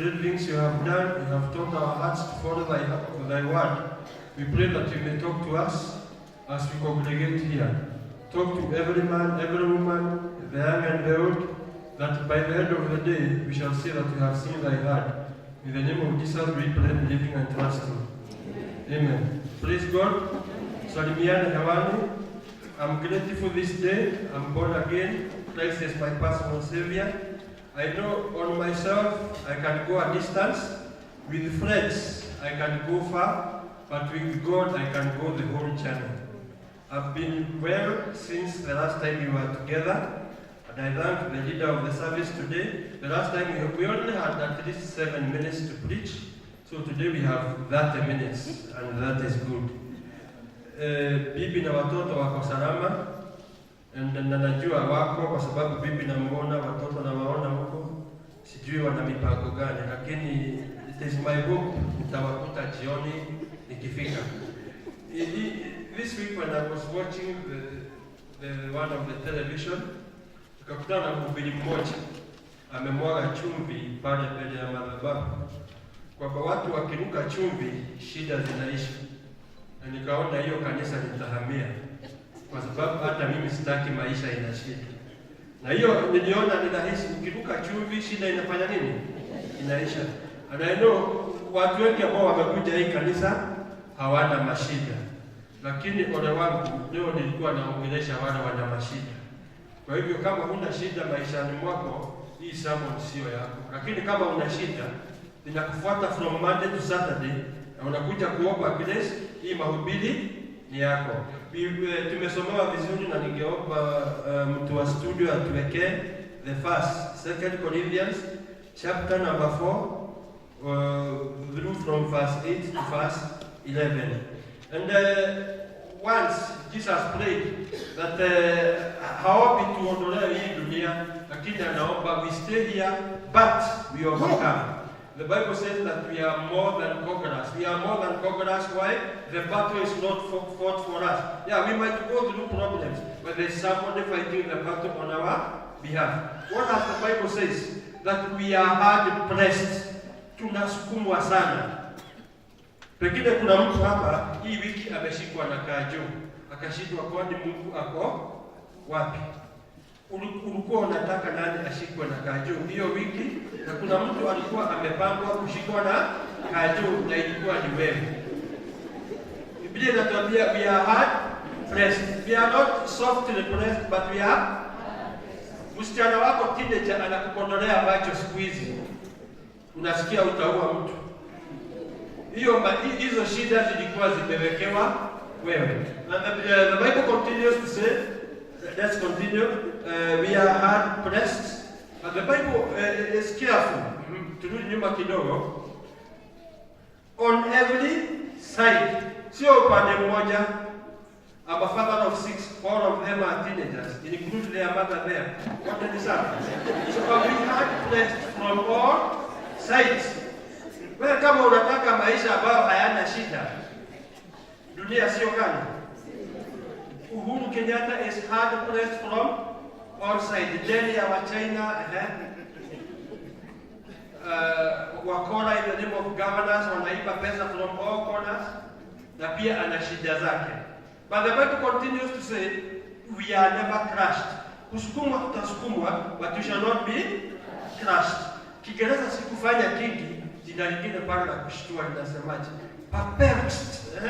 Great things you have done. You have taught our hearts to follow thy word. We pray that you may talk to us as we congregate here. Talk to every man, every woman, the young and the old, that by the end of the day we shall see that we have seen thy hand. In the name of Jesus we pray, believing and trusting. Amen. Praise God. Salimiane hewani. I'm grateful this day. I'm born again. Christ is my personal savior. I know on myself I can go a distance. With friends I can go far, but with God I can go the whole journey. I've been well since the last time we were together, and I thank the leader of the service today. The last time we only had at least 7 minutes to preach, so today we have 30 minutes, and that is good. Bibi na watoto wako salama, and na najua wako kwa sababu bibi namuona, watoto nawaona huko, sijui wana mipango gani, lakini it is my hope nitawakuta jioni nikifika. This week when I was watching the one of the television, tukakutana na mhubiri mmoja amemwaga chumvi pale mbele ya madhabahu, kwamba watu wakiruka chumvi shida zinaisha, na nikaona hiyo kanisa nitahamia, kwa sababu hata mimi sitaki maisha ina shida. Na hiyo niliona ni rahisi, ukiruka chumvi shida inafanya nini? Inaisha. And I know watu wengi ambao wamekuja hii kanisa hawana mashida, lakini ole wangu leo nilikuwa naongelesha wale wana mashida. Kwa hivyo kama huna shida maishani mwako, hii sermon sio yako, lakini kama una shida inakufuata from Monday to Saturday na unakuja kuomba grace, hii mahubiri ni yako. Tumesomewa vizuri na ningeomba mtu wa studio atuwekee the first Second Corinthians chapter number 4 through from verse 8 to verse 11. And once Jesus prayed that haombi tuondolewe hii dunia, lakini anaomba we stay here but we overcome. The Bible says that we are more than conquerors. We are more than conquerors. Why? The battle is not fought for us. Yeah, we might go through problems, but there's somebody fighting the battle on our behalf. What does the Bible says? That we are hard pressed. Tunasukumwa sana. Pengine kuna mtu hapa hii wiki ameshikwa na kanjo, akashindwa, kwani Mungu ako wapi? Ulikuwa unataka nani ashikwe na kanjo hiyo wiki? Na kuna mtu alikuwa amepangwa kushikwa na kanjo na ilikuwa ni wewe. Biblia inatuambia we are hard pressed. We are not softly pressed, but we are. Msichana wako teenager anakukondolea macho siku hizi, unasikia utaua mtu. Hizo shida zilikuwa zimewekewa wewe. And the Bible continues to say, let's continue, we are hard pressed. But the Bible is careful. Turudi nyuma kidogo. On every side, sio upande mmoja. I'm a father of six, four of them are teenagers, include their mother there. Wote ni sawa. So we hard pressed from all sides. Wewe kama unataka maisha ambayo hayana shida, dunia sio kali. Uhuru Kenyatta is hard pressed from all sides. Deni ya wa China, eh? Wakora in the name of governors wanaiba pesa from all corners, na pia ana shida zake. But the Bible continues to say we are never crushed. Kusukumwa tutasukumwa, but you shall not be crushed. Kiingereza sikufanya kingi, jina lingine pale la kushtua linasemaje? Perplexed. Eh,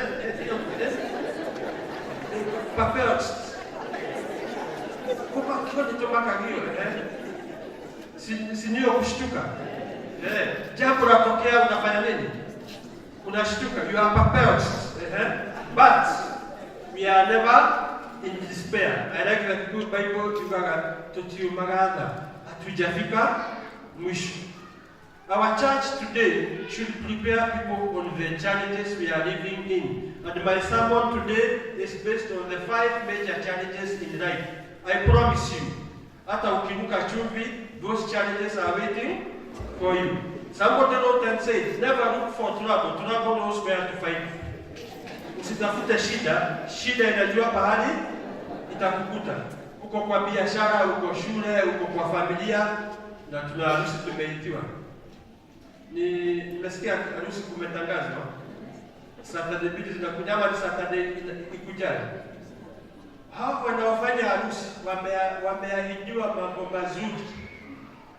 perplexed. Kumakio ni eh? Si ndio kushtuka? Eh, jambo latokea unafanya nini? Unashtuka, you are perplexed. Eh? But we are never in despair. I like the good Bible tugaga tutiumaga tha. Hatujafika mwisho. Our church today should prepare people on the challenges we are living in. And my sermon today is based on the five major challenges in life. I promise you, hata ukiruka chumvi, those challenges are waiting for you. Somebody wrote and said, "Never look for trouble, trouble knows where to find you." Usitafute shida, shida inajua pahali itakukuta. Uko kwa biashara, uko shule, uko kwa familia, na tuna harusi tumeitiwa. Ni nimesikia harusi kumetangazwa Saturday mbili zinakuja ama ni Saturday ikujayo. Hao wanaofanya harusi wameahidiwa mambo mazuri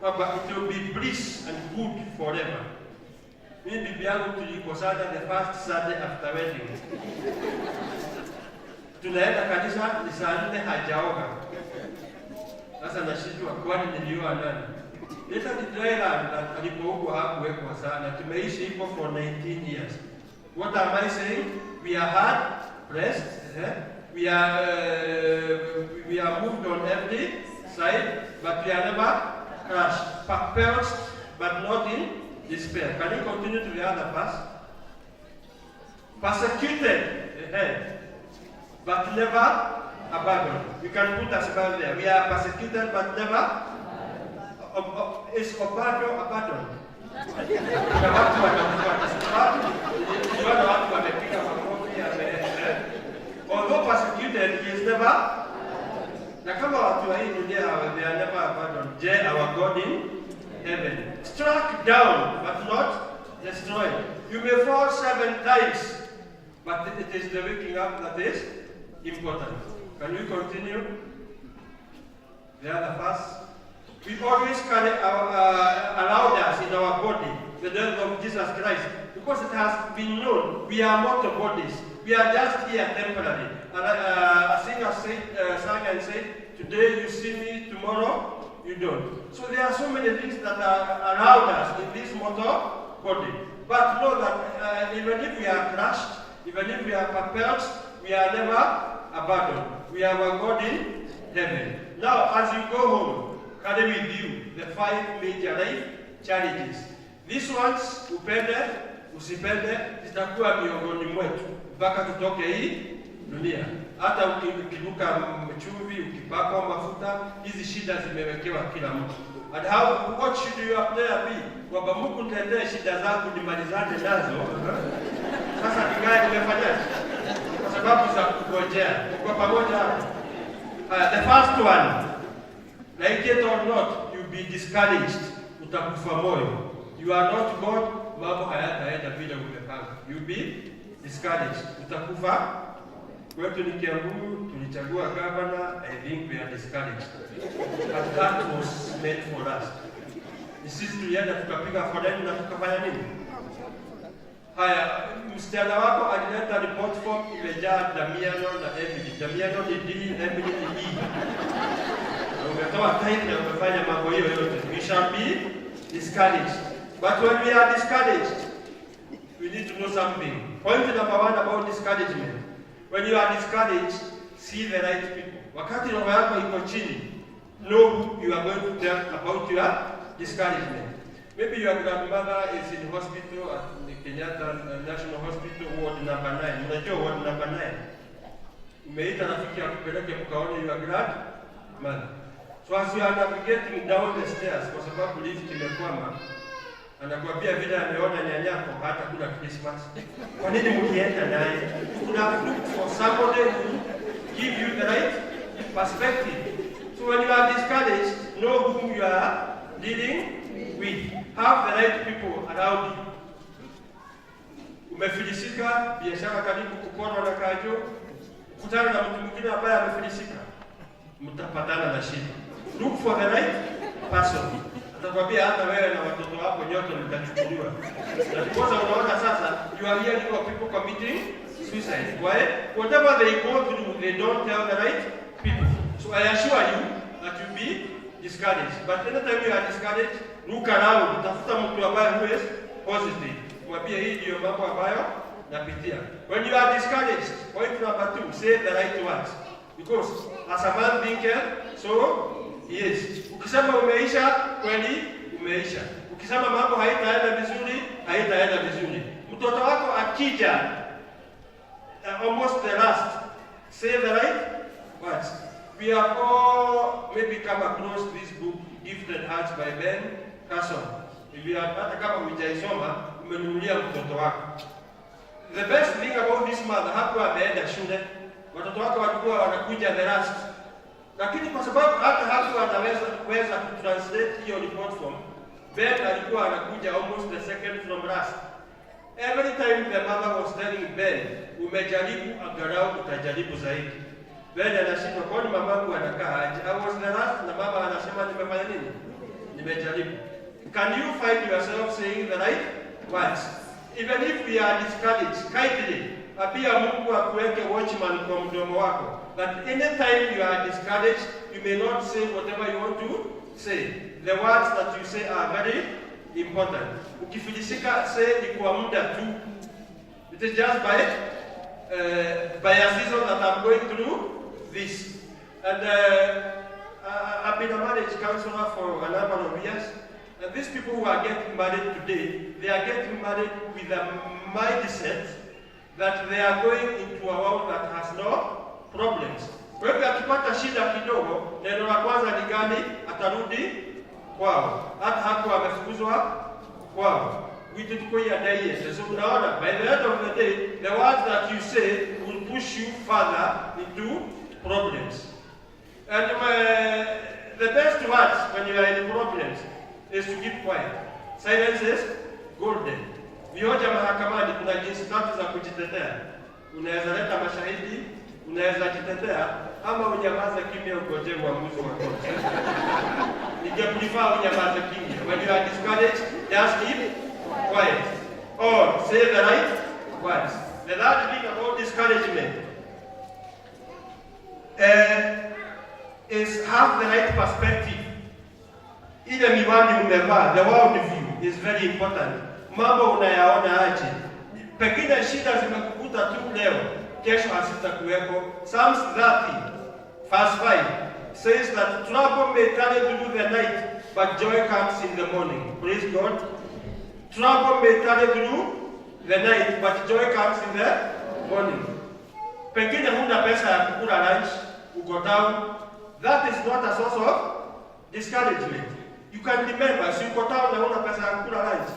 kwamba it will be bliss and good forever. Mimi bibi yangu tulikosana the first Sunday after wedding. Tunaenda kanisa ni saa 4, hajaoga. Sasa nashindwa, kwani nilioa nani? Later ni dry land alipougwa hakuwekwa sana. Tumeishi hivyo for 19 years. What am I saying? We are hard pressed. Eh? We are moved on every side, but we are never crushed. Perplexed, but not in despair. Can you continue to the other verse? Persecuted, eh, but never abandoned. You can put us back there. We are persecuted, but never. Is abandoned, abandoned. Kuna watu wanafuata sababu niliona watu wamepiga makofi eh. Although persecuted, he is never, na kama watu wa hii dunia they are never abandoned. Je, our God in heaven? Struck down but not destroyed. You may fall seven times, but it is the waking up that is important. Can we continue? The other verse. We always carry around us in our body the death of Jesus Christ because it has been known we are mortal bodies. We are just here temporarily. And a singer sang and said, "Today you see me, tomorrow you don't." So there are so many things that are around us in this mortal body. But know that even if we are crushed, even if we are perplexed, we are never abandoned. We have a God in heaven. Now, as you go home, carry with you the five major life challenges. These ones, upende, usipende, zitakuwa miongoni mwetu mpaka tutoke hii dunia. Hata ukiruka chumvi, ukipakwa mafuta, hizi shida zimewekewa kila mtu. And what should your prayer be? Kwamba Mungu, niletee shida zangu nimalizane nazo. Sasa nikae nimefanyaje? Kwa sababu za kungojea. Uko pamoja hapo? The first one, like it or not, you'll be discouraged. Utakufa moyo. You are not God, mambo hayataenda vile umepanga. You'll be discouraged. Utakufa. Kwetu ni Kiambu, tulichagua governor, I think we are discouraged. But that was meant for us. Ni sisi tulienda tukapiga foleni na tukafanya nini? Haya, msichana wako alileta report form imejaa Damiano na Emily. Damiano ni D, Emily ni E. Na umetoa time na umefanya mambo hiyo yote. We shall be discouraged. But when we are discouraged, we need to know something. Point number one about discouragement. When you are discouraged, see the right people. Wakati roho yako iko chini, know who you are going to tell about your discouragement. Maybe your grandmother is in hospital at the Kenyatta National Hospital, ward number 9. Unajua ward number 9? Umeita rafiki akupeleke mkaone your grandmother. So as you are navigating down the stairs, kwa sababu lift imekwama, anakuambia vile ameona nyanyako hata kula Christmas. Kwa nini mkienda naye? You could have looked for somebody who give you the right perspective. So when you are discouraged, know whom you are dealing with. Have the right people around you. Umefilisika, biashara karibu kukorwa na kajo, kutana na mtu mwingine ambaye amefilisika, mtapatana na shida. Look for the right person. Atakwambia hata wewe na watoto wako nyote mtachukuliwa. Na ndiposa unaona sasa you are hearing of people committing suicide. Why? Whatever they go through, they don't tell the right people. So I assure you that you'll be discouraged. But anytime you are discouraged, look around, tafuta mtu ambaye who is positive. Mwambie hii ndio mambo ambayo napitia. When you are discouraged, point number two, say the right words. Because as a man thinketh, so he is. Ukisema umeisha, kweli umeisha. Ukisema mambo haitaenda vizuri, haitaenda vizuri. Mtoto wako akija, almost the last, say the right words. We have all maybe come across this book, Gifted Hearts by Ben Carson. If you have, hata kama hujaisoma, umenunulia mtoto wako. The best thing about this mother, hakuwa ameenda shule, watoto wake walikuwa wanakuja the last, lakini kwa sababu hata hakuwa anaweza kuweza kutranslate hiyo report form, Ben alikuwa anakuja almost the second from last. Every time the mother was telling Ben, "Umejaribu, angalau utajaribu zaidi." Ben anashindwa, "Kwani mamangu anakaa aje? I was the last na mama anasema nimefanya nini? Nimejaribu." Can you find yourself saying the right words? Even if we are discouraged, kindly, ambia Mungu akuweke watchman kwa mdomo wako. That anytime you are discouraged, you may not say whatever you want to say. The words that you say are very important. Ukifilisika, say ni kwa muda tu. It is just by a season that I'm going through this. And I've been a marriage counselor for a number of years. And these people who are getting married today, they are getting married with a mindset that they are going into a world that has no problems. Kwa hivyo akipata shida kidogo, neno la kwanza ni gani? Atarudi kwao. Hata hakuwa amefukuzwa kwao. So unaona, by the end of the day, the words that you say will push you further into problems. And the best words when you are in problems is to keep quiet. Silence is golden. Vioja mahakamani kuna jinsi tatu za kujitetea. Unaweza leta mashahidi, unaweza jitetea, ama unyamaze kimya ungojee uamuzi wa koti. Ningeprefer unyamaze kimya. When you are discouraged, just keep quiet. Or say the right words. The third thing about discouragement is have the right perspective. Ile miwani umevaa, the world view is very important. Mambo unayaona aje? Pengine shida zimekukuta tu leo, kesho hazitakuweko. Psalms 30 verse 5 says that trouble may tarry through the night, but joy comes in the morning. Praise God. Trouble may tarry through the night, but joy comes in the morning. Pengine huna pesa ya kukula lunch, uko town. That is not a source of discouragement. You can remember, si uko town na huna pesa ya kukula lunch.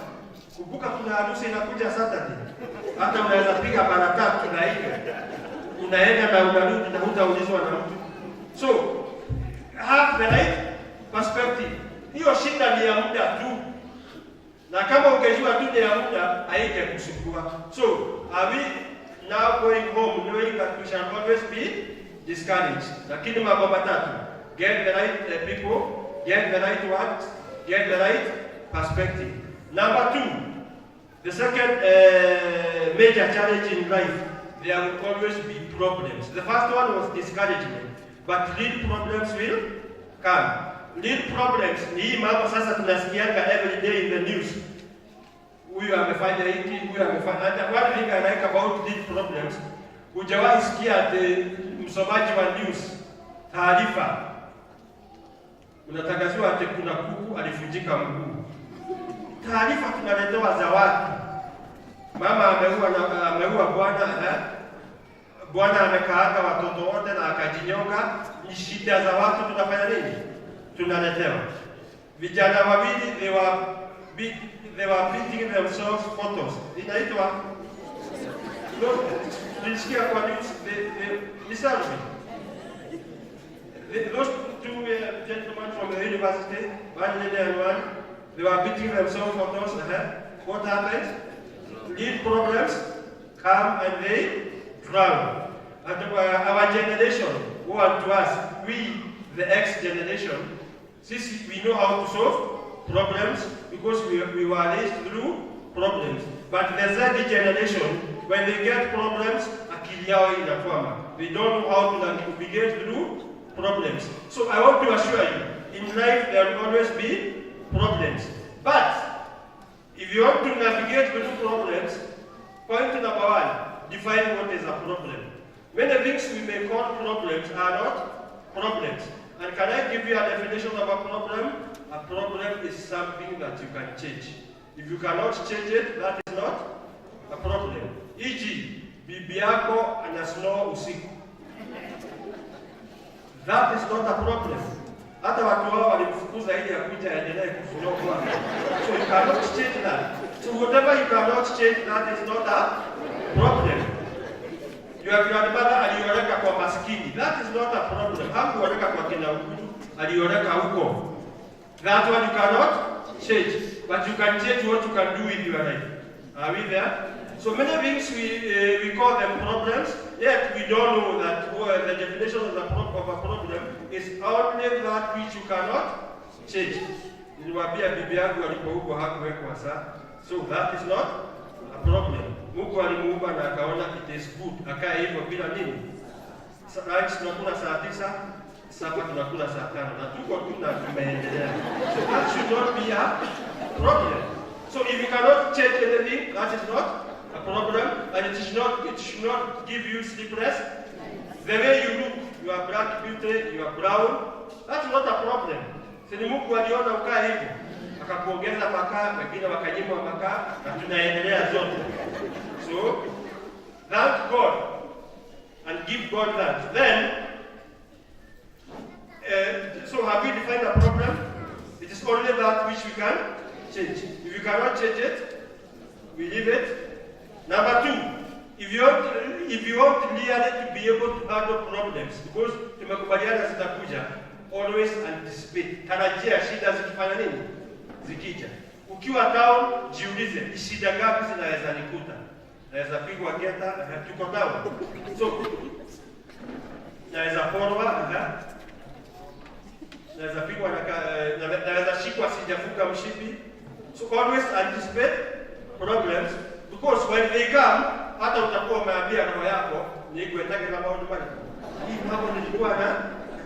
Kumbuka kuna harusi inakuja Saturday. Hata unaweza piga mara tatu na hiyo. Unaenda na unarudi na hutaulizwa na mtu. So, have the right perspective. Hiyo shida ni ya muda tu. Na kama ungejua tu ni ya muda, haingekusumbua. So, are we now going home knowing that we shall always be discouraged? Lakini mambo matatu. Get the right people, get the right words, get the right perspective. Number two, the second major challenge in life, there will always be problems. The first one was discouragement, but real problems will come. Real problems ni hii mambo sasa tunasikianga every day in the news. Huyu amefanya hiki, huyu amefanya. And one thing I like about real problems, hujawahi sikia ati msomaji wa news taarifa unatangaziwa ati kuna kuku alivunjika mguu. Taarifa tunaletewa za watu, mama ameua na ameua bwana eh? Bwana amekaanga watoto wote na akajinyonga. Ni shida za watu, tunafanya nini? Tunaletewa vijana wawili, they were beating themselves photos, inaitwa no, tulisikia kwa news, ni selfie. Those two gentlemen from the university, one lady and one, they were beating themselves photos. What happened? Real problems come and they drown. And our generation, who are to us, we, the X generation, since we know how to solve problems because we were raised through problems. But the Z generation, when they get problems, akili yao inakwama. They don't know how to navigate through problems. So I want to assure you, in life there will always be problems. But if you want to navigate through problems, point number one, define what is a problem. Many things we may call problems are not problems. And can I give you a definition of a problem? A problem is something that you can change. If you cannot change it, that is not a problem. E.g., bibi yako anasnore usiku. That is not a problem. Hata watu wao walimfukuza ili akuja aendelee kusnore kwake. So you cannot change that. So whatever you cannot change, that is not a problem. Your grandmother alioleka kwa maskini. That is not a problem. Hakuoleka kwa kina Ukuru, alioleka huko. That one you cannot change. But you can change what you can do with your life. Are we there? So many things we call them problems, yet we don't know that the definition of a problem is only that which you cannot change. Niliwaambia bibi yangu alipoumbwa hakuwekwa saa. So that is not a problem. Mungu alimuumba na akaona it is good. Akae hivyo bila nini? Lunch tunakula saa 9, supper tunakula saa 5 na tuko tu na tumeendelea. So that should not be a problem. So if you cannot change anything, that is not a problem, and it should not give you sleepless. The way you look, you are black beauty, you are brown, that's not a problem. Si ni Mungu aliona ukae hivyo, akakuongeza makaa, wengine wakanyimwa makaa, na tunaendelea zote. So thank God and give God thanks. Then, so have we defined a problem? It is only that which we can change. If you cannot change it, we leave it. Number two, if you want really to be able to handle problems, because tumekubaliana zitakuja, always anticipate. Tarajia shida zikifanya nini? Zikija. Ukiwa town, jiulize, ni shida ngapi zinaweza nikuta? Naweza pigwa ngeta, tuko town. So, naweza porwa, naweza pigwa na naweza shikwa sijafunga mshipi. So always anticipate problems, because when they come, hata utakuwa umeambia roho yako nikuetage na maundu mali. Hii mambo nilikuwa na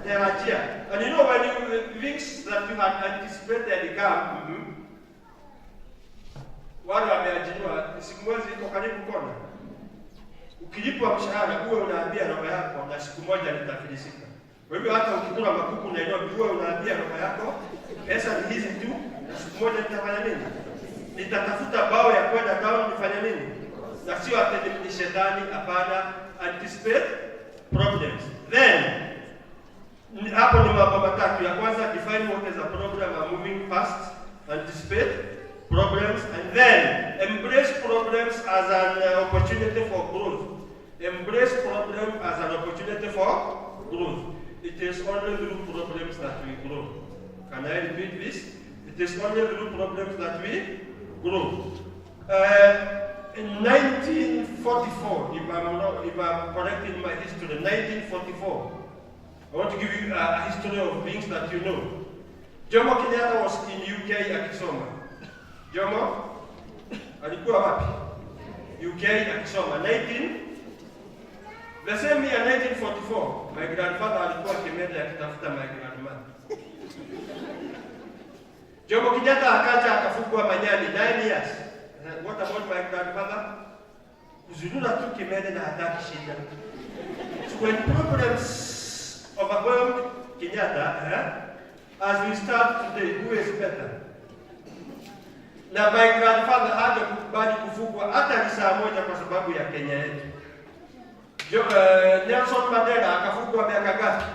tarajia. And you know when you things that you had anticipated come, Wale wameajiriwa, siku mwezi iko karibu kona. Ukilipwa mshahara uwe unaambia roho yako na siku moja nitafilisika. Kwa hivyo hata ukikula makuku Nairobi, uwe unaambia roho yako pesa ni hizi tu, na siku moja nitafanya nini? Nitatafuta bao ya kwenda town nifanye nini? Na sio ati ni shetani, hapana. Anticipate problems. Then hapo ni mambo matatu. Ya kwanza, define what is a problem and moving fast. Anticipate problems and then embrace problems as an opportunity for growth. Embrace problem as an opportunity for growth. It is only through problems that we grow. Can I repeat this? It is only through problems that we grow. In 1944, if I'm, not, if I'm correct in my history, 1944, I want to give you a history of things that you know. Jomo Kenyatta was in UK akisoma. Jomo alikuwa wapi? UK akisoma. 19 The same year, 1944, my grandfather alikuwa Kimende akitafuta my grandmother. Jomo Kenyatta akaja akafungwa Manyani 9 years. What about my grandfather? Kuzurura tu Kimende na hataki shida. So when problems overwhelmed Kenyatta, as we start today, who is better? Na my grandfather hangekubali kufungwa hata lisaa moja kwa sababu ya Kenya yetu. Nelson Mandela akafungwa miaka ngapi?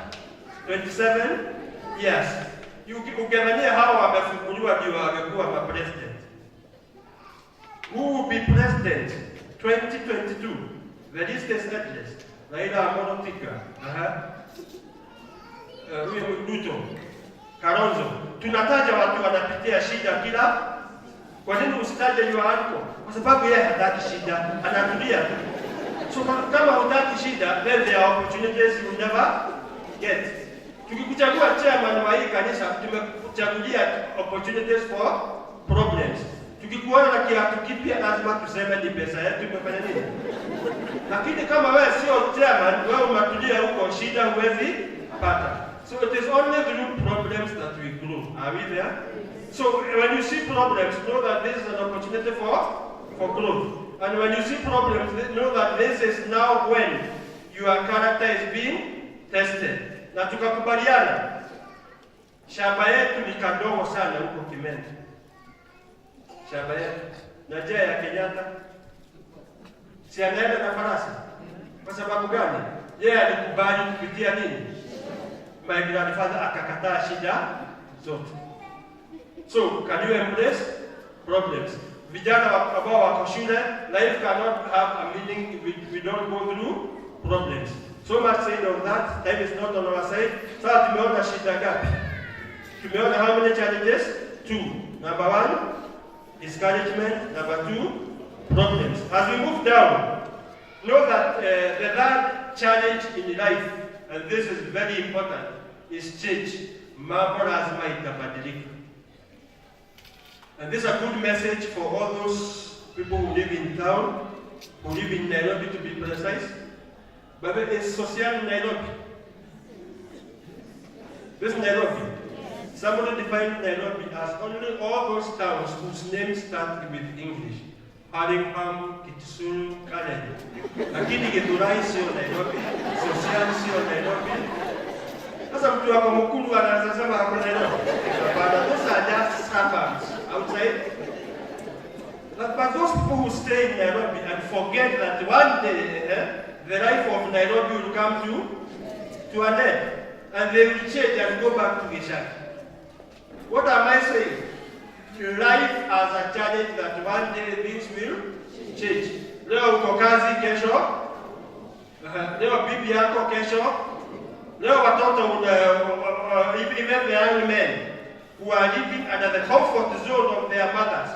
27 years. Ukidhania hawa wamefunguliwa ndio wangekuwa ma president. Who will be president 2022? The list is endless. Raila Amolo Odinga. Huyu Ruto. Kalonzo. Tunataja watu wanapitia shida kila. Kwa nini usitaje your uncle? Kwa sababu yeye hataki shida, anatulia tu. So kama hutaki shida, then there are opportunities you never get. Tukikuchagua chairman wa hii kanisa, tumekuchagulia opportunities for problems. Tukikuona na kiatu kipya, lazima tuseme ni pesa yetu imefanya nini. Lakini kama wewe sio chairman, wewe umetulia huko, shida huwezi pata. So it is only through problems that we grow. Are we there? So when you see problems, know that this is an opportunity for growth. And when you see problems, know that this is now when your character is being tested. Na tukakubaliana, shamba yetu ni kadogo sana huko Kimende. Shamba yetu. Na je, ya Kenyatta? Si anaenda na farasi? Kwa sababu gani? Yeye alikubali kupitia nini? My grandfather akakataa shida zote. So, can you embrace problems? Vijana ambao wako shule, life cannot have a meaning if we don't go through problems. So much said on that, time is not on our side. Sasa tumeona shida ngapi? Tumeona how many challenges? Two. Number one, discouragement. Number two, problems. As we move down, know that the third challenge in life, and this is very important, is change. Mambo lazima itabadilika. And this is a good message for all those people who live in town, who live in Nairobi to be precise. But it is social Nairobi. This is Nairobi. Somebody defined Nairobi as only all those towns whose names start with English. Hurlingham, Kitisuru, Karen. Lakini Githurai sio Nairobi, Sosian sio Nairobi. Sasa mtu wako Mukuru anaweza sema ako Nairobi. Hapana, those are just suburbs outside. But those people who stay in Nairobi and forget that one day the life of Nairobi will come to an end, and they will change and go back to Gishaki. What am I saying? Life has a challenge that one day things will change. Leo uko kazi, kesho leo bibi yako, kesho leo watoto, even the young men who are living under the comfort zone of their mothers,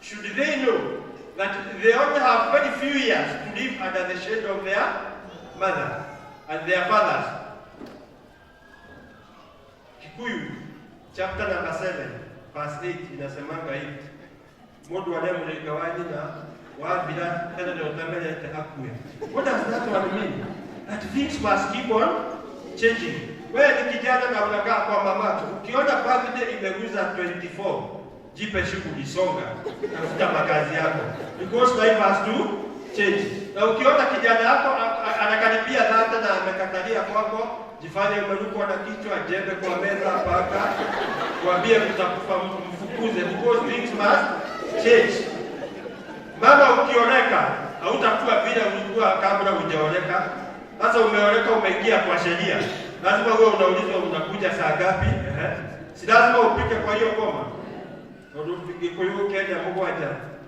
should they know that they only have very few years to live under the shade of their mother and their fathers. Kikuyu chapter number 7 verse 8 inasemanga hivi, mundu aria mũrĩnga wa nyina wathira tene nĩ ũtamenyete akue. What does that one mean? That things must keep on changing. Wewe ni kijana na unakaa kwa mamako, ukiona birthday imeguza 24, jipe shughuli, songa, tafuta makazi yako, because life has to change. Na ukiona kijana yako anakaribia 30 na amekatalia kwako, jifanye umerukwa na kichwa, jembe kwa meza, paka, mwambie mtakufa, mfukuze, because things must change. Mama, ukioleka hautakuwa vile ulikuwa kabla hujaoleka. Sasa umeoleka, umeingia kwa sheria, lazima uwe unaulizwa unakuja saa ngapi? Ehe. Si lazima upike kwa hiyo boma. Tondu Gikuyu Kenya mugwanja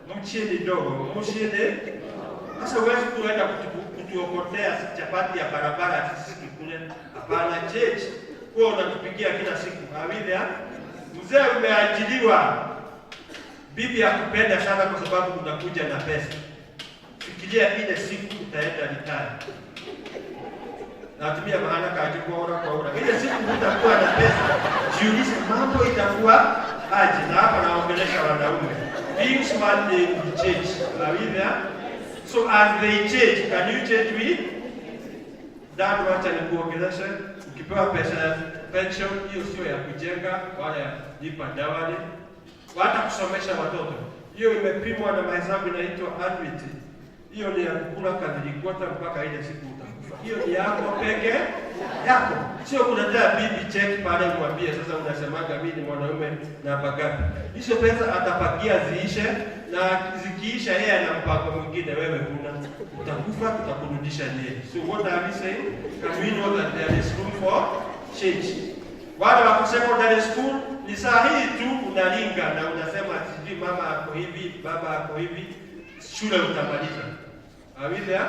muciĩ nĩ ndogo, muciĩ nĩ sasa huwezi kuenda kutuokotea chapati ya barabara sisi tukule. Hapana, change. Kuwa unatupikia kila siku. Are we there? Mzee umeajiriwa, bibi akupenda sana kwa sababu unakuja na pesa. Fikiria ile siku utaenda retire. Natumia maana kaji kwa ora kwa ora. Ile siku utakuwa na pesa, jiulize mambo itakuwa aje. Na hapa naongelesha wanaume. Things one day will change. Are we there? So as they change, can you change with? Dad, wacha nikuongeleshe. Ukipewa pesa ya pension, hiyo sio ya kujenga wala ya kulipa dowry, hata kusomesha watoto. Hiyo imepimwa na mahesabu, inaitwa annuity. Hiyo ni ya kukula kadiri kwata mpaka ile siku utakufa. Hiyo ni yako peke yako, sio kuletea bibi check pale mwambie sasa unasemaga mimi ni mwanaume na gapi. Hizo pesa atapakia ziishe, na zikiisha yeye ana mpango mwingine, wewe huna. Utakufa, tutakurudisha Nyeri. So what are we saying? Can we know that there is room for change? Wale wako secondary school ni saa hii tu unalinga na unasema sijui mama ako hivi, baba ako hivi, shule utamaliza. Are we there?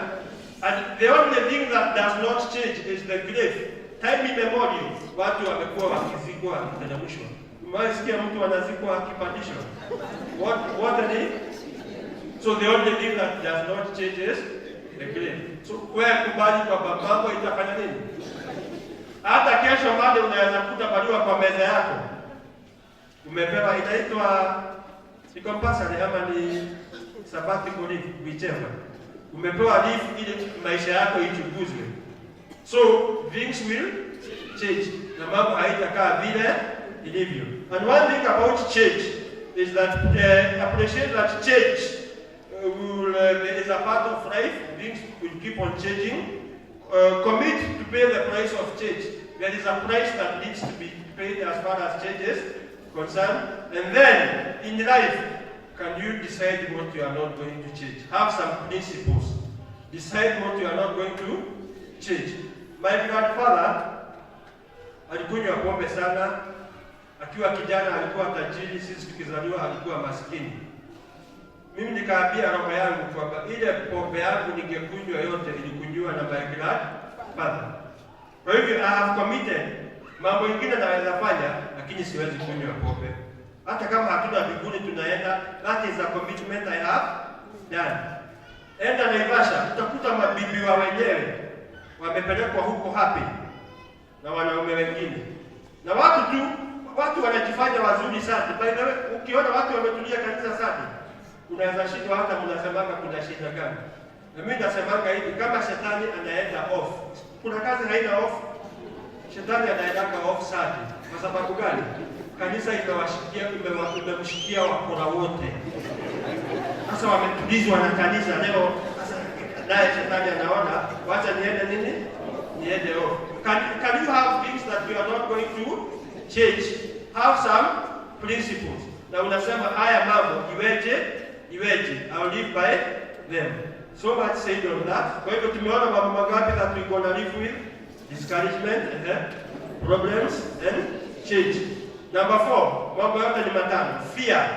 And the only thing that does not change is the grave. Time immemorial, watu wamekuwa wakizikwa wakiteremshwa. Umewahi sikia mtu anazikwa akipandishwa? What ni? So the only thing that does not change is the grave. So wewe kubali kwamba mambo itafanya nini? Hata kesho bado unaweza kuta barua kwa meza yako. Umepewa, inaitwa ni compulsory ama ni sabbatical leave, whichever. Umepewa leave ili maisha yako ichunguzwe. So things will change na mambo haitakaa vile ilivyo. And one thing about change is that appreciate that change is a part of life. Things will keep on changing. Commit to pay the price of change. There is a price that needs to be paid as far as change is concerned. And then, in life, can you decide what you are not going to change? Have some principles. Decide what you are not going to change. My grandfather alikunywa pombe sana. Akiwa kijana alikuwa tajiri, sisi tukizaliwa alikuwa maskini. Mimi nikaambia roho yangu kwamba ile pombe yangu ningekunywa yote ilikunywa na my grandfather. Kwa hivyo I have committed, mambo ingine naweza fanya, lakini siwezi kunywa pombe. Hata kama hatuna mbinguni tunaenda, that is a commitment I have done. Enda Naivasha, utakuta mabibi wa wenyewe wamepelekwa huko happy na wanaume wengine na watu tu, watu wanajifanya wazuri sana. By the way, ukiona watu wametulia kanisa sana, unaweza shindwa hata mnasemanga kuna shida gani. Na mimi nasemanga hivi, kama shetani anaenda off, kuna kazi haina off. Shetani anaendaka off sana. Kwa sababu gani? Kanisa imewashikia, imemshikia wakora wote. Sasa wametulizwa na kanisa leo. Sasa naye shetani anaona, wacha niende nini? Niende off. Can you have things that you are not going to change? Have some principles. Na unasema haya mambo iweje, iweje. I'll live by them. So much said on that. Kwa hivyo tumeona mambo mangapi that we gonna live with? Discouragement, problems and change. Number four, mambo yote ni matano. Fear.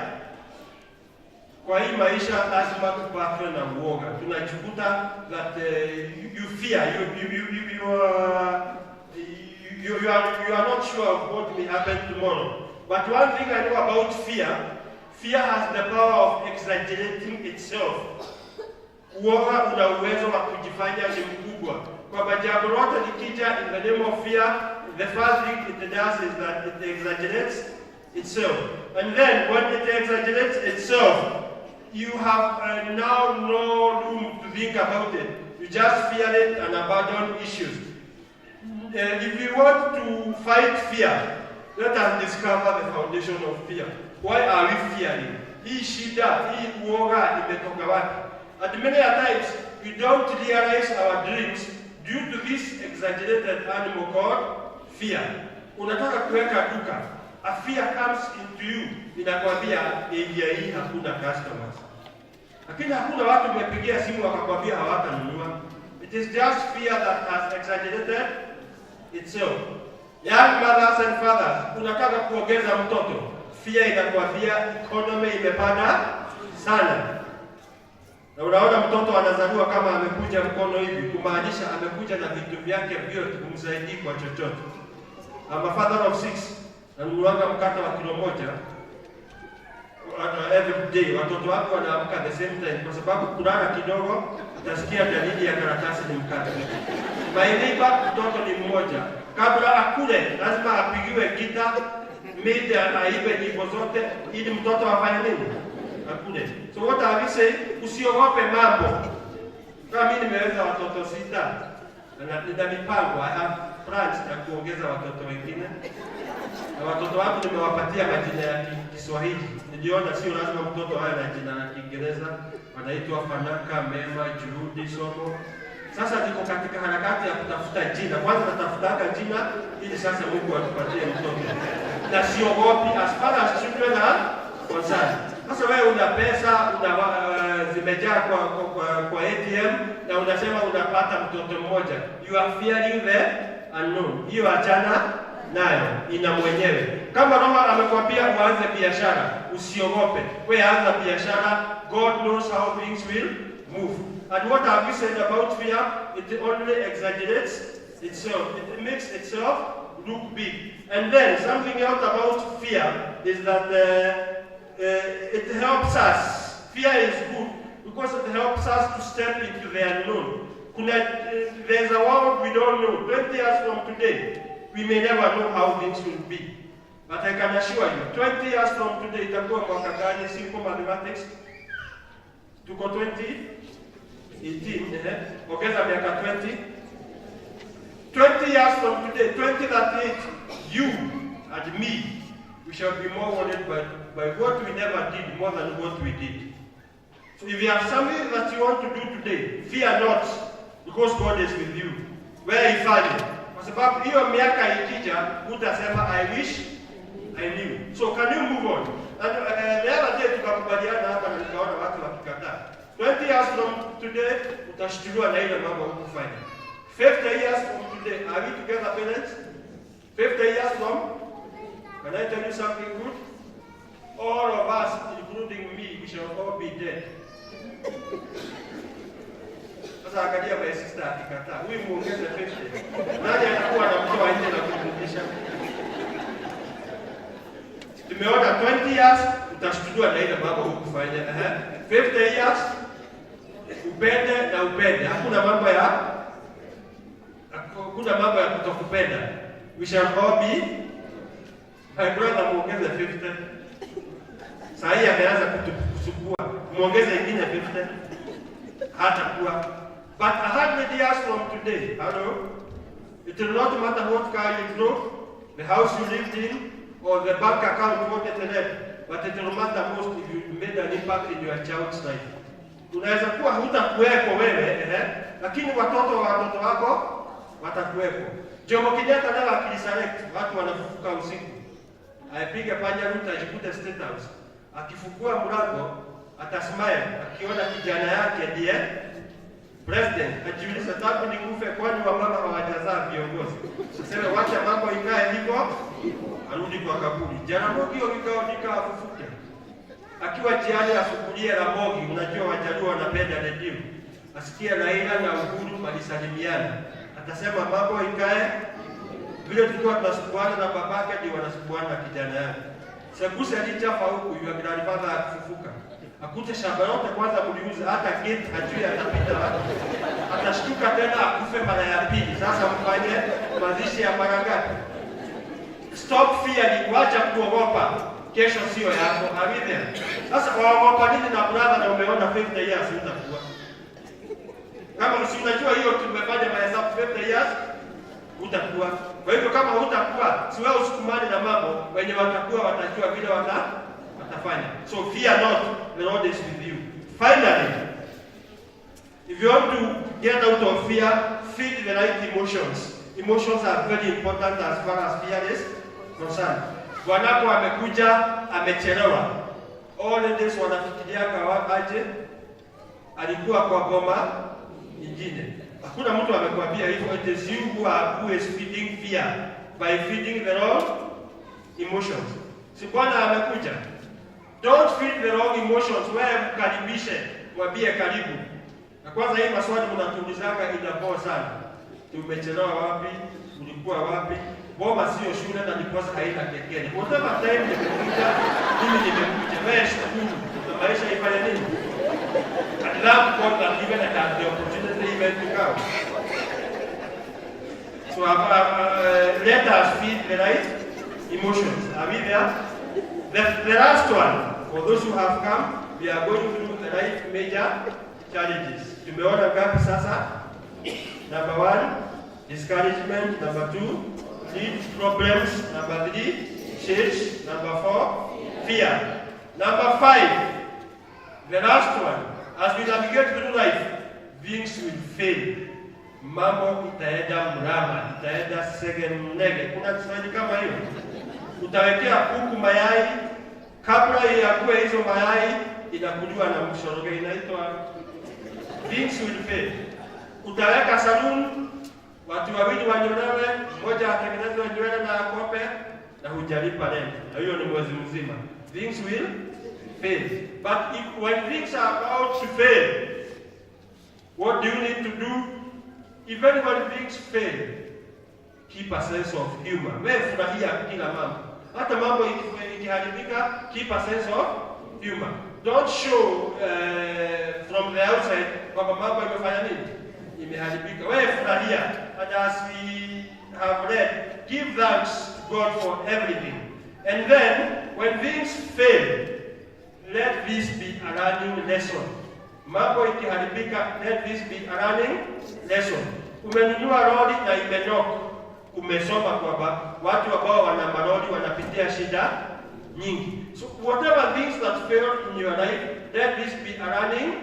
Kwa hii maisha lazima tupatwe na uoga. Tunajikuta that you fear, you are not sure of what may happen tomorrow. But one thing I know about fear, fear has the power of exaggerating itself. Uoga una uwezo wa kujifanya ni mkubwa, kwamba jambo lote likija in the name of fear, the first thing it does is that it exaggerates itself. And then when it exaggerates itself, you have now no room to think about it. You just fear it and abandon issues. If you want to fight fear, let us discover the foundation of fear. Why are we fearing? Hii shida, hii uoga imetoka wapi? At many a times, we don't realize our dreams due to this exaggerated animal called fear. Unataka kuweka duka, a fear comes into you, inakwambia area hii hakuna customers. Lakini hakuna watu umepigia simu wakakwambia hawatanunua. It is just fear that has exaggerated itself. Young mothers and fathers, unataka kuongeza mtoto, fear inakwambia economy imepanda sana. Na unaona mtoto anazaliwa kama amekuja mkono hivi, kumaanisha amekuja na vitu vyake vyote kumsaidia kwa chochote. I'm a father of six. Nanunuanga mkate wa kilo 1 every day. Watoto wangu wanaamka the same time, kwa sababu kulala kidogo utasikia dalili ya karatasi ni mkate. My neighbor, mtoto ni mmoja, kabla akule lazima apigiwe gita mid aibe nyimbo zote ili mtoto afanye nini? Akule. So what are we saying? Usiogope mambo. Kama mimi nimeweza watoto sita na nina mipango, I have plans ya kuongeza watoto wengine, na watoto wangu nimewapatia majina ya Kiswahili. Niliona sio lazima mtoto awe na jina la Kiingereza, wanaitwa Fanaka, Mema, Juhudi, Somo. Sasa niko katika harakati ya kutafuta jina. Kwanza natafutaka jina ili sasa Mungu atupatie mtoto, na siogopi as far as children are concerned. Sasa wewe una pesa una zimejaa kwa ATM na unasema unapata mtoto mmoja, you are fearing the unknown. Hiyo achana nayo, ina mwenyewe. Kama Roho amekwambia uanze biashara, usiogope. Wewe anza biashara, God knows how things will move. And what have we said about fear? It only exaggerates itself. It makes itself look big. And then something else about fear is that it helps us. Fear is good because it helps us to step into the unknown. There's a world we don't know. 20 years from today, we may never know how things will be. But I can assure you, 20 years from today, itakuwa mwaka gani? Simple mathematics. Tuko 2018, eh? Ongeza miaka 20. 20 years from today, 2038, you and me, we shall be more worried by what we never did more than what we did. So if you have something that you want to do today, fear not, because God is with you. Wewe ifanye. Kwa sababu hiyo miaka ikija, utasema, "I wish I knew." So can you move on? And the other day tukakubaliana hapa na nikaona watu wakikataa. 20 years from today utashtuliwa na ile mambo hukufanya. 50 years from today, are we together, parents? 50 years from? Can I tell you something good? All of us, including me, we shall all be dead. Sasa angalia my sister akikataa. Huyu muongeze 50. Nani atakuwa anamtoa nje na kumrudisha? Tumeona 20 years utashtuliwa na ile mambo hukufanya. 50 years upende na upende. Hakuna mambo ya kutokupenda. We shall all be. My brother, muongeze 50. Saa hii ameanza kusumbua. Muongeze ingine 50. Hata kuwa. But 100 years from today, hello, it will not matter what car you drove, the house you lived in, or the bank account what it left, but it will matter most if you made an impact in your child's life. Unaweza kuwa hutakuweko wewe, lakini watoto wa watoto wako watakuwepo. Jomo Kenyatta leo akiresurrect, watu wanafufuka usiku, aipige panya route ajikute State House, akifungua mlango atasmile akiona kijana yake ndiye president, ajiulize, tangu nikufe, kwani wamama hawajazaa viongozi? Aseme wacha mambo ikae hivyo, arudi kwa kaburi. Jaramogi Oginga Odinga afufuke akiwa jiani afungulie Ramogi. Unajua Wajaluo wanapenda redio, asikie Raila na Uhuru walisalimiana, atasema mambo ikae vile tulikuwa tunasumbuana na babake, ndio wanasumbuana na kijana yake. Sembuse alichafa huku, your grandfather akifufuka akute shamba yote kwanza mliuza, hata gate hajui atapita wapi. Atashtuka tena akufe mara ya pili. Sasa mfanye mazishi ya mara ngapi? Stop fearing, wacha kuogopa. Kesho sio yako. Are we there? Sasa waogopa nini na brother, na umeona 50 years utakuwa kama si unajua hiyo, tumefanya mahesabu, 50 years utakuwa. Kwa hivyo kama hutakuwa, si wewe usukumane na mambo, wenye watakuwa watajua vile watafanya. So fear not, the Lord is with you. Finally, if you want to get out of fear, feed the right emotions. Emotions are very important as far as fear is concerned. Bwanako amekuja amechelewa. All ladies wanafikiria kawa aje alikuwa kwa boma ingine. Hakuna mtu amekwambia hivyo. It is you who is feeding fear by feeding the wrong emotions. Si bwana amekuja. Don't feed the wrong emotions. Wewe mkaribishe, mwambie karibu. Na kwanza hii maswali mnatuulizanga inaboa sana. Tumechelewa wapi? Ulikuwa wapi? Boma sio shule na ndiposa haina kengele. Whatever time nimekuja, mimi nimekuja. Wewe shukuru. Na maisha ifanye nini? And love God that even I have the opportunity even to come. So let us feed the right emotions. Are we there? The last one, for those who have come, we are going through the right major challenges. Tumeona ngapi sasa? Number one, discouragement. Number two, need problems. Number three, change. Number four, fear. Number five, the last one, as we navigate through life, things will fail. Mambo itaenda mrama, itaenda segemnege. Kuna Kiswahili kama hiyo? Utawekea kuku mayai, kabla yakuwe hizo mayai inakuliwa na mshoroge, inaitwa things will fail. Utaweka salon, watu wawili wanyolewe, mmoja atengenezwe nywele na akope, na hujalipa rent, na hiyo ni mwezi mzima. Things will fail. But if, when things are about to fail, what do you need to do? Even when things fail, keep a sense of humor. Wewe furahia kila mambo. Hata mambo ikiharibika, keep a sense of humor. Don't show from the outside kwamba mambo imefanya nini? Imeharibika. Wewe furahia. And as we have read, give thanks to God for everything. And then, when things fail, let this be a learning lesson. Mambo ikiharibika, let this be a learning lesson. Umenunua lori na imeknock. Umesoma kwamba watu ambao wana malori wanapitia shida nyingi. So whatever things that fail in your life, let this be a learning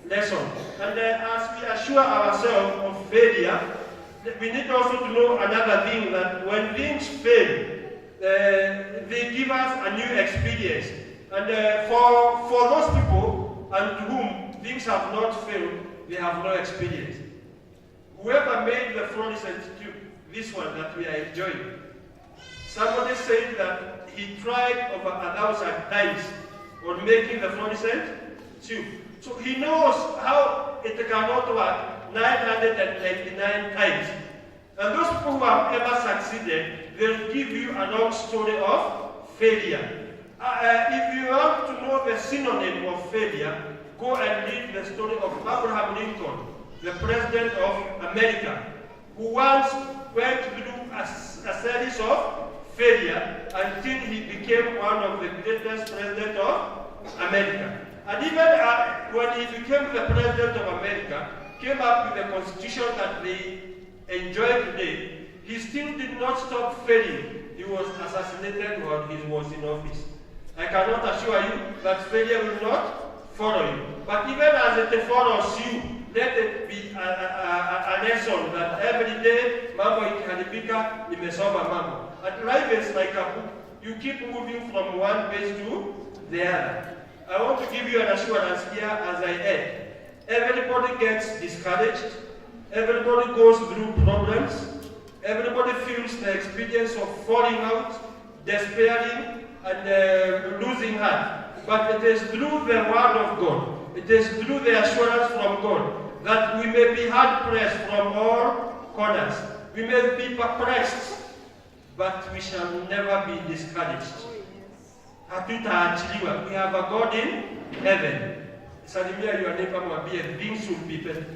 lesson. And as we assure ourselves of failure, we need also to know another thing, that when things fail, they give us a new experience. And for those people and to whom things have not failed, they have no experience. Whoever made the fluorescent tube, this one that we are enjoying, somebody said that he tried over 1,000 times on making the fluorescent tube. So he knows how it cannot work 999 times. And those people who have ever succeeded, they'll give you a long story of failure. If you want to know the synonym of failure, go and read the story of Abraham Lincoln, the president of America, who once went through a series of failure until he became one of the greatest presidents of America. And even when he became the president of America, came up with the constitution that they enjoy today, he still did not stop failing. He was assassinated while he was in office. I cannot assure you that failure will not follow you. But even as it follows you, let it be a lesson that every day mambo ikiharibika, nimesoma mambo. And life is like a book. You keep moving from one page to the other. I want to give you an assurance here as I end. Everybody gets discouraged. Everybody goes through problems. Everybody feels the experience of falling out, despairing, and losing heart. But it is through the word of God, it is through the assurance from God, that we may be hard pressed from all corners. We may be perplexed, but we shall never be discouraged. Hatutaachiliwa. We have a God in heaven. Salimia your neighbor, mwambie things will be better.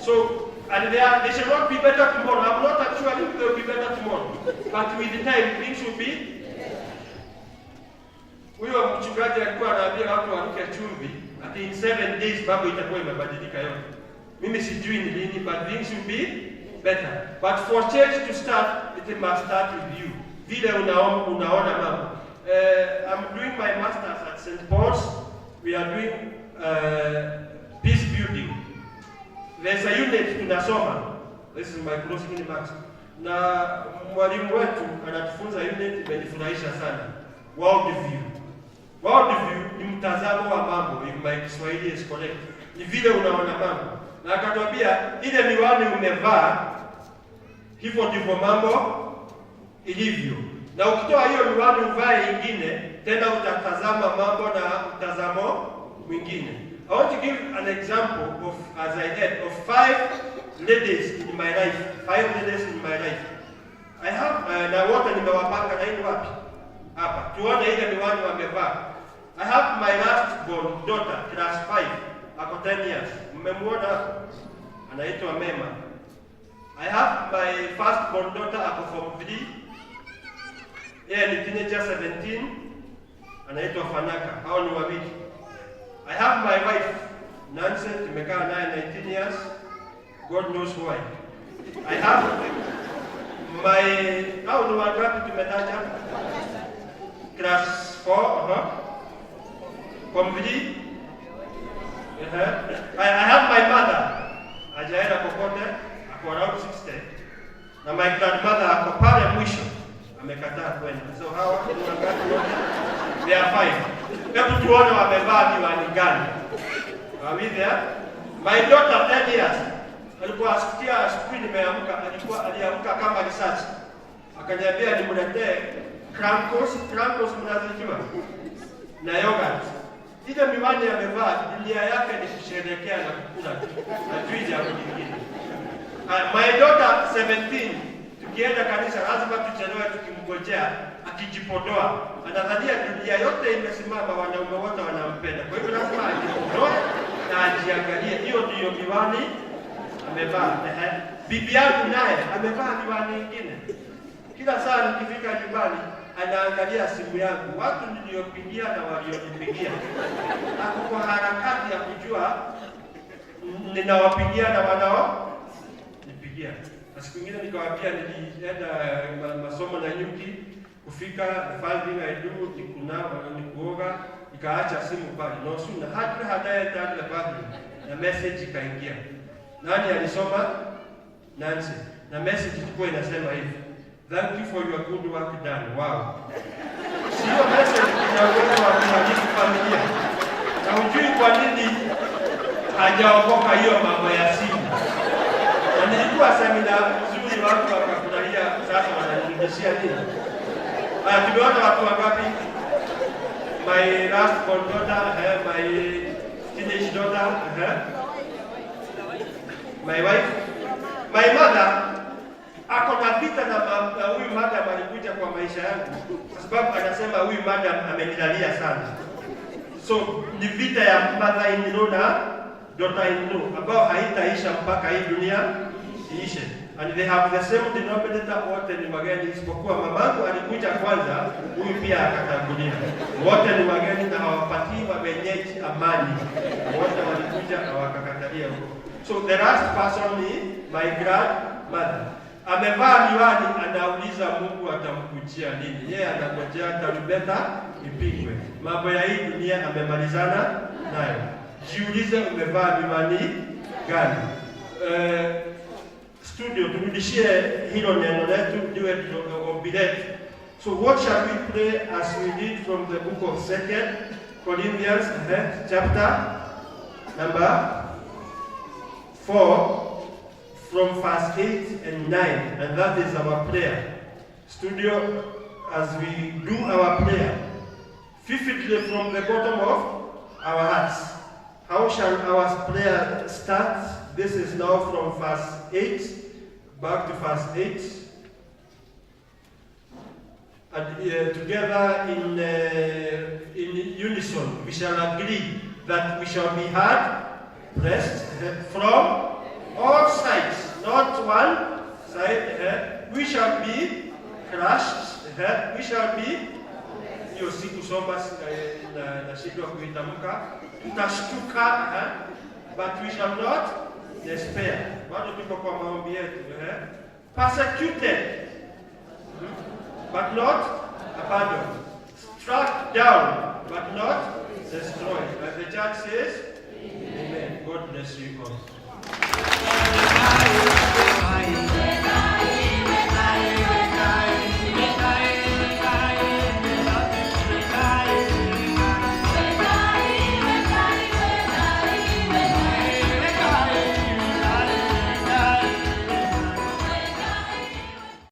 So, and they shall not be better tomorrow. I'm not actually they will be better tomorrow. But with the time, things will be. Huyo mchungaji alikuwa anaambia watu waruke chumvi, ati in 7 days mambo itakuwa imebadilika yote. Mimi sijui ni lini, but things will be better. But for change to start, it must start with you. Vile unaona mambo. I'm doing my masters at St. Paul's. We are doing peace building. There's a unit tunasoma. This is my closing remarks. Na mwalimu wetu anatufunza unit imenifurahisha sana. World view. World view ni mtazamo wa mambo, if my Kiswahili is correct. Ni vile unaona mambo. Na akatwambia ile miwani umevaa, hivyo ndivyo mambo ilivyo. Na ukitoa hiyo miwani uvae ingine, tena utatazama mambo na mtazamo mwingine. I want to give an example of, as I said, of five ladies in my life. Five ladies in my life. I have, na wote nimewapanga na hii wapi? Hapa. Tuone ile miwani wamevaa. I have my last born daughter, class 5, ako 10 years. Mmemuona hapo? Anaitwa Mema. I have my first born daughter, ako form 3. Yeye ni teenager 17. Anaitwa Fanaka. Hao ni wawili. I have my wife Nancy, tumekaa naye 19 years. God knows why. I have my, hao ni wangapi tumetaja? Class 4, Form 3. I have my mother. Hajaenda kokote, ako around 60. Na my grandmother ako pale mwisho. Amekataa kwenda. So hawa ni wangapi wote? They are five. Hebu tuone wamevaa miwani gani. Are we there? My daughter 10 years. Alikuwa asikia asubuhi nimeamka, alikuwa aliamka kama risasi. Akaniambia nimletee Crankos. Crankos mnazijua? Na yogurt. Ile miwani amevaa, dunia yake ni kusherehekea na kukula tu. Hajui jambo lingine. My daughter 17, tukienda kanisa lazima tuchelewe tukimgojea akijipodoa. Anadhania dunia yote imesimama, wanaume wote wanampenda. Kwa hivyo lazima ajipodoe na ajiangalie. Hiyo ndiyo miwani amevaa. Ehe. Bibi yangu naye amevaa miwani ingine. Kila saa nikifika nyumbani anaangalia simu yangu, watu niliopigia na walionipigia. Ako kwa harakati ya kujua ninawapigia na wanao nipigia. Na siku ingine nikawaambia nilienda masomo Nanyuki, kufika the first thing I do ni kunawa, ni kuoga, nikaacha simu pale. No sooner hardly had I entered the bathroom, na message ikaingia. Nani alisoma? Nancy. Na message ilikuwa inasema hivi: "Thank you for your good work done." Wow. Sio message ina uwezo wa kuharibu familia. Na hujui kwa nini hajaokoka hiyo mambo ya simu. Na nilikuwa semina nzuri, watu wakafurahia. Sasa wananirudishia nini? Haya, tumeona watu wangapi? My last born daughter, my teenage daughter, my wife, my mother ako na vita na huyu madam alikuja kwa maisha yake. yangu, kwa sababu anasema huyu madam amenilalia sana. So ni vita ya mother in law na daughter in law ambao haitaisha mpaka hii dunia iishe. And they have the same denominator, wote ni wageni, isipokuwa mamangu alikuja kwanza, huyu pia akatangulia. Wote ni wageni na hawapatii wenyeji amani. Wote walikuja na wakakatalia huko. So the last person ni my grandmother. Amevaa miwani, anauliza Mungu atamkujia lini. Yeye anangojea tarumbeta ipigwe. Mambo ya hii dunia amemalizana nayo. Jiulize, umevaa miwani gani? Studio, turudishie hilo neno letu liwe ndilo ombi letu. So what shall we pray as we read from the book of Second Corinthians, chapter number 4, from verse 8 and 9, and that is our prayer. Studio, as we do our prayer, vividly from the bottom of our hearts. How shall our prayer start? This is now from verse 8, back to verse 8. And together in unison, we shall agree that we shall be hard pressed from all sides, not one side. We shall be crushed. We shall be, hiyo si kusoma, nashindwa kuitamka. Tutashtuka, but we shall not despair. Bado tuko kwa maombi yetu. Persecuted, but not abandoned. Struck down, but not destroyed. And the church says, "Amen." God bless you all.